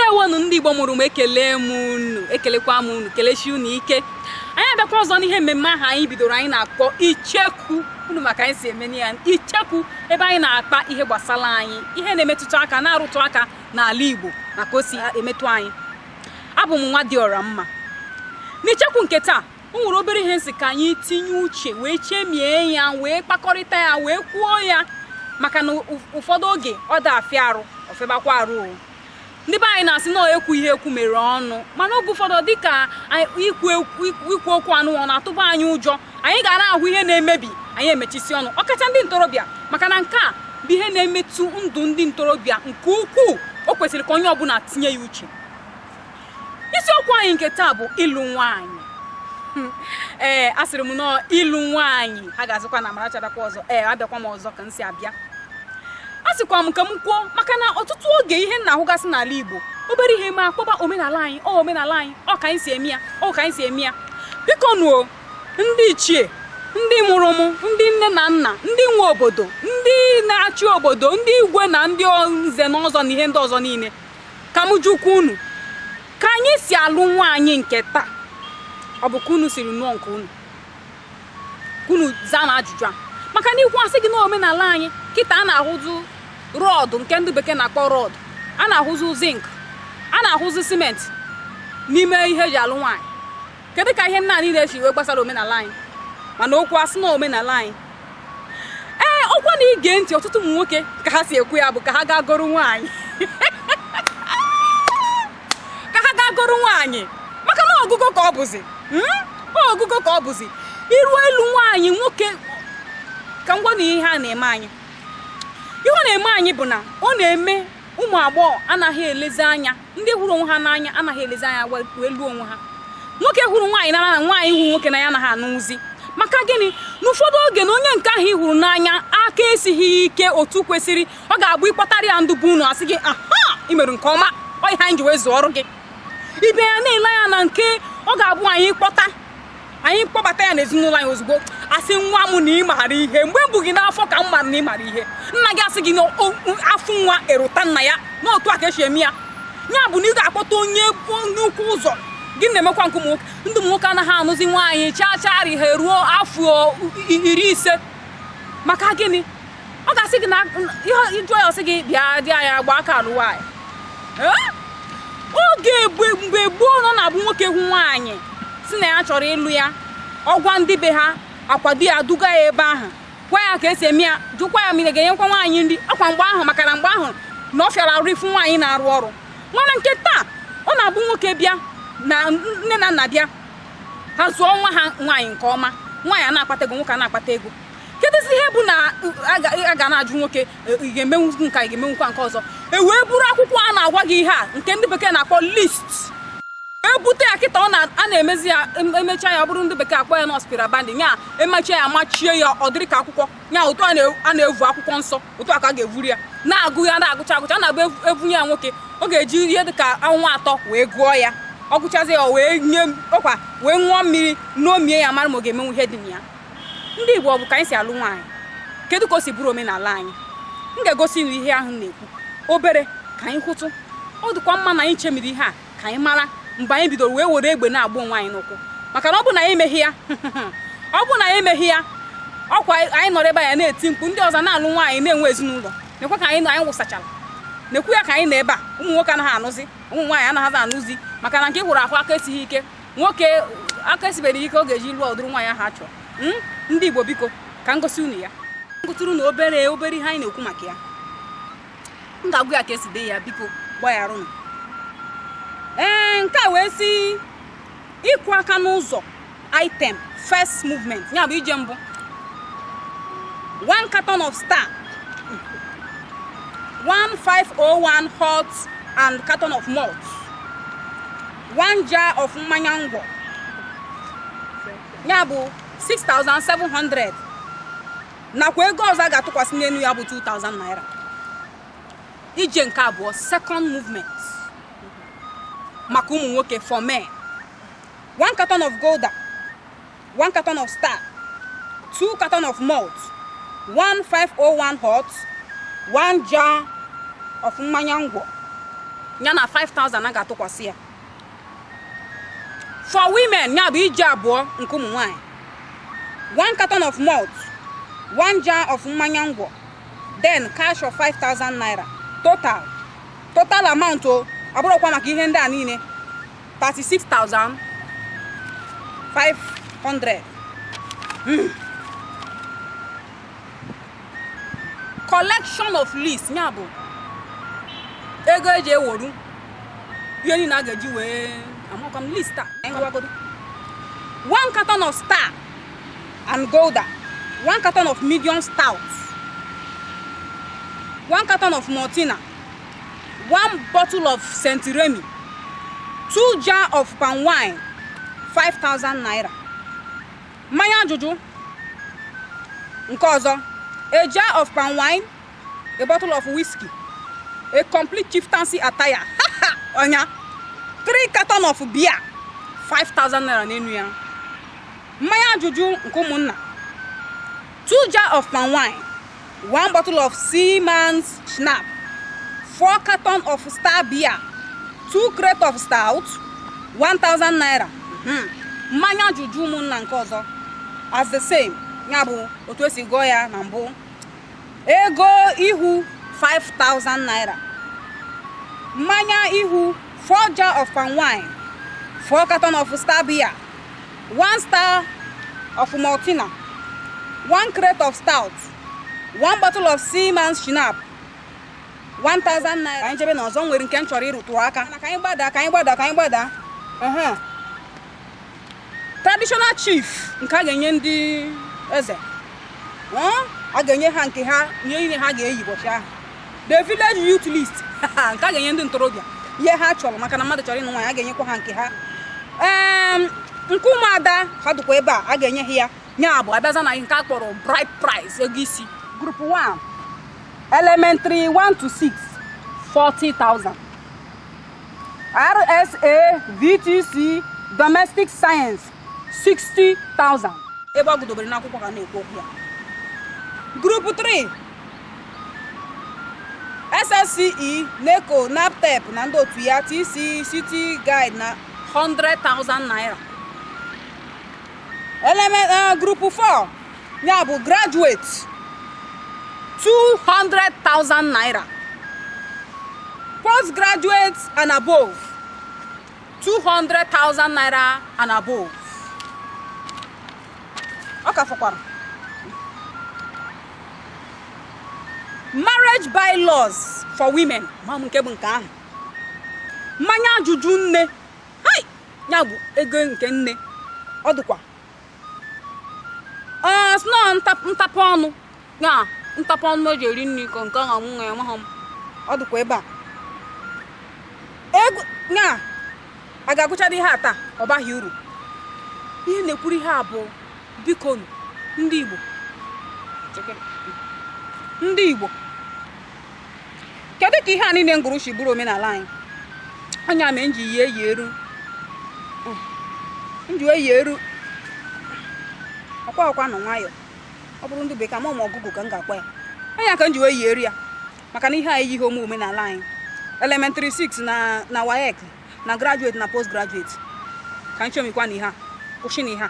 Ndewonụ, ndị Igbo mụrụ m. Ekele m unu, ekelekwa m unu, kelechi unu ike. Anyị abịakwa ọzọ n'ihe mmemme ahụ anyị bidoro, anyị na-akpọ Icheku. Unu maka anyị si eme ya, Icheku, ebe anyị na-akpa ihe gbasara anyị, ihe na-emetụta aka, na-arụtụ aka n'ala Igbo na ka o si emetụ anyị. Abụ m nwa dị ọra mma. N'icheku nke taa, o nwere obere ihe m sị ka anyị tinye uche wee chemie ya, wee kpakọrịta ya, wee kwuo ya, maka na ụfọdụ oge ọ da afịa arụ, ọfịabakwa arụ. O ndị be anyị na-asị na ekwu ihe ekwu mere ọnụ, mana oge ụfọdụ dịka ikwu okwu anụ ọ na-atụba anyị ụjọ. Anyị ga na-ahụ ihe na-emebi, anyị emechisi ọnụ, ọkacha ndị ntorobịa, maka na nke a bụ ihe na-emetụ ndụ ndị ntorobịa nke ukwuu. O kwesịrị ka onye ọbụla tinye ya uche. Isiokwu anyị nke taa bụ ịlụ nwaanyị. Ee, asịrị m nọọ ịlụ nwaanyị. Ha ga-azụkwa na Amarachi abịakwa ọzọ. Ee, abịakwa m ọzọ ka m si abịa. A sịkwa m ka m kwuo, maka na ọtụtụ oge ihe m na-ahụgasị n'ala Igbo, obere ihe ma akpọba omenala anyị, ọ omenala anyị, ọ ka anyị si eme ya, ọ ka anyị si eme ya. Biko nuo, ndị ichie, ndị mụrụ m, ndị nne na nna, ndị nwe obodo, ndị na-achị obodo, ndị igwe na ndị nze na ọzọ na ihe ndị ọzọ niile, ka m jụkwa unu, ka anyị si alụ nwaanyị nke taa, ọ bụ ka unu siri nụọ nke unu? Ka unu zaa m ajụjụ a, maka na ikwu asị gị na omenala anyị kịta, a na-ahụzụ rod nke ndị bekee na-akpọ rod, a na-ahụzụ zinc, a na-ahụzụ simenti n'ime ihe eji alụ nwaanyị. Kedu ka ihe nna niile esi wee gbasara omenala anyị? Mana okwu asị na omenala anyị, ee, ọkwa na ige ntị, ọtụtụ ụmụ nwoke ka ha si ekwu ya bụ ka ha gaa goro nwaanyị, ka ha gaa goro nwaanyị, maka na ọgụgụ ka ọ bụzi, ọgụgụ ka ọ bụzi iruo elu nwaanyị. Nwoke, ka m gwa na ihe a na-eme anyị, ihe ọ na-eme anyị bụ na ọ na-eme ụmụ agbọghọ anaghị elezi anya, ndị hụrụ onwe ha n'anya anaghị elezi anya wee lụọ onwe ha. Nwoke hụrụ nwaanyị n'anya na nwaanyị hụrụ nwoke n'anya anaghị anụzi. Maka gịnị? N'ụfọdụ oge na onye nke ahụ ị hụrụ n'anya aka esighị ike otu kwesịrị, ọ ga-abụ ịkpọtara ya ndụ bụ unu asị gị, aha, ị mere nke ọma, ọ ihe anyị ji wee zụọ ọrụ gị. Ibe ya na-ele anya na nke ọ ga-abụ anyị kpọta, anyị kpọbata ya n'ezinụlọ anyị, ozugbo asị, nwa m, na ị maara ihe, mgbe m bụ gị n'afọ ka m mara na ị mara ihe. Nna gị asị gị na afọ nwa erụta nna ya n'otu a ka esi eme ya. Ya bụ na ị ga-akpọta onye nnukwu ụzọ gị na-emekwa nke ụmụ nwoke. Ndị ụmụ nwoke anaghị anụzi nwaanyị chaa chaarị, ha eruo afọ 50. Maka gịnị? Ọ ga-asị gị na ihe ịjụọ ya, ọsị gị bịa dị anya gba aka alụ nwaanyị. Oge mgbe gboo nọ na-abụ nwoke hụ nwaanyị si na ya chọrọ ịlụ ya, ọgwa ndị be ha akwado ya, duga ya ebe ahụ, gwa ya ka esi eme ya, jụkwa ya ma ị ga-enyekwa nwaanyị nri ọkwa mgbe ahụ, maka na mgbe ahụ na ọ fịara arụ ifu nwaanyị na-arụ ọrụ. Mana nke taa, ọ na-abụ nwoke bịa na nne na nna bịa, ha zụọ nwa ha nwaanyị nke ọma, nwaanyị a na-akpata ego, nwoke a na-akpata ego. Kedụzi ihe bụ na a ga na-ajụ nwoke, ị ga-emenwu nke, ị ga-emenwukwa nke ọzọ? E wee bụrụ akwụkwọ a na-agwa gị ihe a nke ndị bekee na-akpọ list, e bute ya kịta. Ọ a na-emezi ya, emecha ya, ọ bụrụ ndị bekee akpọ ya nọ spiral binding ya, emecha ya, machie ya, ọ dịrị ka akwụkwọ ya. Otu a na-evu akwụkwọ nsọ, otu a ka a ga-evuru ya, na-agụ ya, na-agụcha agụcha. A na-abụ evunye ya nwoke, ọ ga-eji ihe dị ka ọnwa 3 wee gụọ ya. Ọ gụchazie ya, wee nye ọkwa, wee ṅụọ mmiri n'omie ya, mara ma ọ ga-emenwu ihe dị na ya. Ndị Igbo, ọ bụ ka anyị si alụ nwaanyị? Kedu ka o si bụrụ omenala anyị? M ga-egosi unu ihe ahụ m na-ekwu obere ka anyị kwụtụ. Ọ dịkwa mma na anyị chemiri ihe a ka anyị mara mgbe anyị bidoro wee were egbe na-agba onwe anyị n'ụkwụ, maka na ọ bụ na anyị emeghị ya, ọ bụ na anyị emeghị ya, ọkwa anyị nọrọ ebe anyị na-eti mkpu, ndị ọzọ na-alụ nwaanyị, na-enwe ezinụlọ. Nekwa ka anyị anyị wụsachara, nekwu ya ka anyị nọ ebe a. Ụmụ nwoke anaghị anụzi, ụmụ nwaanyị anaghị anụzi, maka na nke hụrụ ahụ aka esighị ike, nwoke aka esibere ike ọ ga-eji lụọ ụdịrị nwaanyị ahụ a chọrọ. Ndị Igbo, biko, ka m gosi unu ya, ngụtụrụ na obere obere ihe anyị na-ekwu maka ya. M ga-agụ ya ka esi dee ya, biko gbagharụnụ. Ee, nke a wee si ịkwụ aka n'ụzọ, item first movement, ya bụ ije mbụ: one carton of Star, 1501 hot and carton of malt, one jar of mmanya ngwọ, ya bụ 6700, nakwa ego ọzọ a ga-atụkwasị n'elu ya bụ 2000 naira. Ije nke abụọ, second movement, maka ụmụ nwoke, for men: one carton of Gulder, one carton of Star, two carton of malt, 1501 hot, one jar of mmanya ngwọ. Ya na 5000 a ga-atụkwasị ya. For women, ya bụ ije abụọ nke ụmụ nwanyị, 1 carton of malt, 1 jar of mmanya ngwọ, then cash of 5000 naira. Total amount o, ọ bụrụkwa maka ihe ndị a niile, 36,500. Collection of list, ya bụ ego eji eworu ihe niile a ga-eji wee amakwa m list a. Anyị gwagodo: 1 carton of Star and Gulder, 1 carton of medium stout, 1 carton of Maltina, 1 bottle of St. Remy, 2 jar of palm wine, 5000 naira. Mmanya ajụjụ nke ọzọ: a jar of palm wine, a bottle of whiskey, a complete chieftaincy attire, ọnya, 3 carton of beer, 5000 naira n'enu ya. Mmanya ajụjụ nke ụmụnna: 2 jar of palm wine, 1 bottle of Seaman's Schnapps, 4 carton of Star beer, 2 crate of stout, 1000 naira. Mmanya ajụjụ ụmụnna nke ọzọ, as the same, ya bụ otu esi gụọ ya na mbụ, ego ihu 5000 naira. Mmanya ihu: 4 jar of palm wine, 4 carton of Star beer, 1 star of Maltina, 1 crate of stout, 1 bottle of Seaman's Schnapps, 1000 naira. Anyị jebe na ọzọ nwere nke m chọrọ ịrụtụ aka. Ka anyị gbada, ka anyị gbada, ka anyị gbada. Ehe. Traditional chief, nke a ga-enye ndị eze, a ga-enye ha nke ha, ihe niile ha ga-eyi ụbọchị ahụ. The village youth list, nke a ga-enye ndị ntorobịa ihe ha chọrọ, maka na mmadụ chọrọ ịnụ nwaanyị, a ga-enyekwa ha nke ha. Ee, nke ụmụada ha dịkwa ebe a, a ga-enye ha ya. Ya bụ abịaza na nke a kpọrọ bride price, ego isi. Group 1, elementary 1 to 6, 40,000. RSA VTC domestic science, 60,000. Ebe ọ gụdobere n'akwụkwọ ka na-ekwu okwu ya. Group 3, SSCE, NECO, NABTEB na ndị otu ya, TC, City Guide na 100,000 naira. Element group 4, ya bụ graduate, 200,000 naira. Postgraduate and above, 200,000 naira and above. Ọ ka fọkwara marriage bylaws for women, ma m nke bụ nke ahụ. Mmanya ajụjụ nne, hai, ya bụ ego nke nne, ọ dịkwa sno ntapụ ọnụ, ya ntapụ ọnụ eji eri nri, ka nke ahụ nwa ya nwa m, ọ dịkwa ebe a. Ego ya a ga-agụchara ihe a taa, ọ baghị uru. Ihe na-ekwuru ihe a bụ, biko, ndị Igbo, ndị Igbo, kedu ka ihe a niile ngụrụ si bụrụ omenala anyị? Anya mee nji yie yi eru, nji wee yie eru ọkwa ọkwa nọ nwayọ. Ọ bụrụ ndị bekee ma ọgụgụ ka m ga-akwa ya anya ka m ji wee yie eru ya, maka na ihe a eyighị ome omenala anyị. Elementary 6 na WAEC na graduate na postgraduate, ka anyị chomikwa na ihe a, kwụsị na ihe a,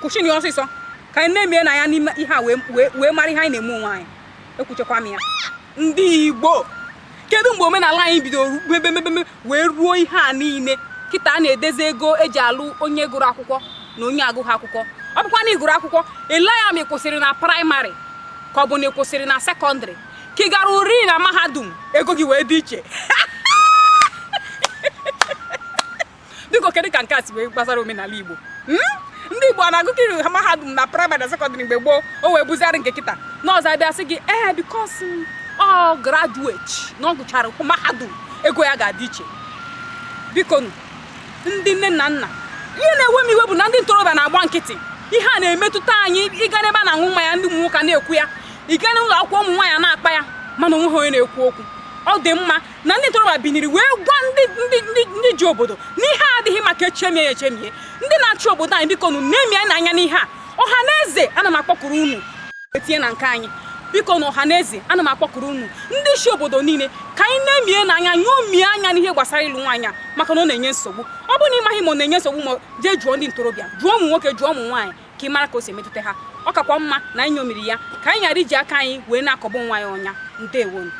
kwụsị na ya ọsịsọ, ka anyị na-emie na ya n'ime ihe a wee mara ihe anyị na-eme onwe anyị. Ekwuchekwa m ya. Ndị Igbo, kedu mgbe omenala anyị bidoro mebemebeme wee ruo ihe a niile kịta a na-edezi ego eji alụ onye gụrụ akwụkwọ na onye agụghị akwụkwọ? Ọ bụkwa na ị gụrụ akwụkwọ, ele ya ma ị kwụsịrị na praịmarị ka ọ bụ na ị kwụsịrị na sekọndịrị ka ị gara uri na mahadum, ego gị wee dị iche. Biko, kedu ka nke a si wee gbasara omenala Igbo? Ndị Igbo a na-agụkiri mahadum na praịmarị na sekọndịrị mgbe gboo, o wee buzigharị nke kịta na ọzọ abịa sị gị ee, because ọ graduate na ọ gụchara mahadum, ego ya ga-adị iche. Biko nụ, ndị nne na nna, ihe na-ewe m iwe bụ na ndị ntorobịa na-agba nkịtị. Ihe a na-emetụta anyị. Ịga n'ebe a na-aṅụ mmanya, ndị ụmụ nwoke na-ekwu ya. Ịga n'ụlọ akwụkwọ, ụmụ nwaanyị na-akpa ya, mana onwe ha onye na-ekwu okwu. Ọ dị mma na ndị ntorobịa biniri wee gwa ndị ji obodo na ihe a adịghị maka echemie ya echemie. Ndị na-achị obodo anyị, biko nụ, na-emi anyị n'anya n'ihe a. Ọha na eze, ana m akpọkuru unu etinye na nke anyị. Biko, na ọha na eze, ana m akpọkuru unu ndị isi obodo niile ka anyị na-emie n'anya, nyomie anya n'ihe gbasara ịlụ nwaanyị a, maka na ọ na-enye nsogbu. Ọ bụrụ na ị maghị ma ọ na-enye nsogbu, ma jee jụọ ndị ntorobịa, jụọ ụmụ nwoke, jụọ ụmụ nwaanyị, ka ị mara ka o si emetụta ha. Ọ kakwa mma na anyị nyomiri ya, ka anyị ghara iji aka anyị wee na-akọgbu nwa ya ọnya. Ndewonu.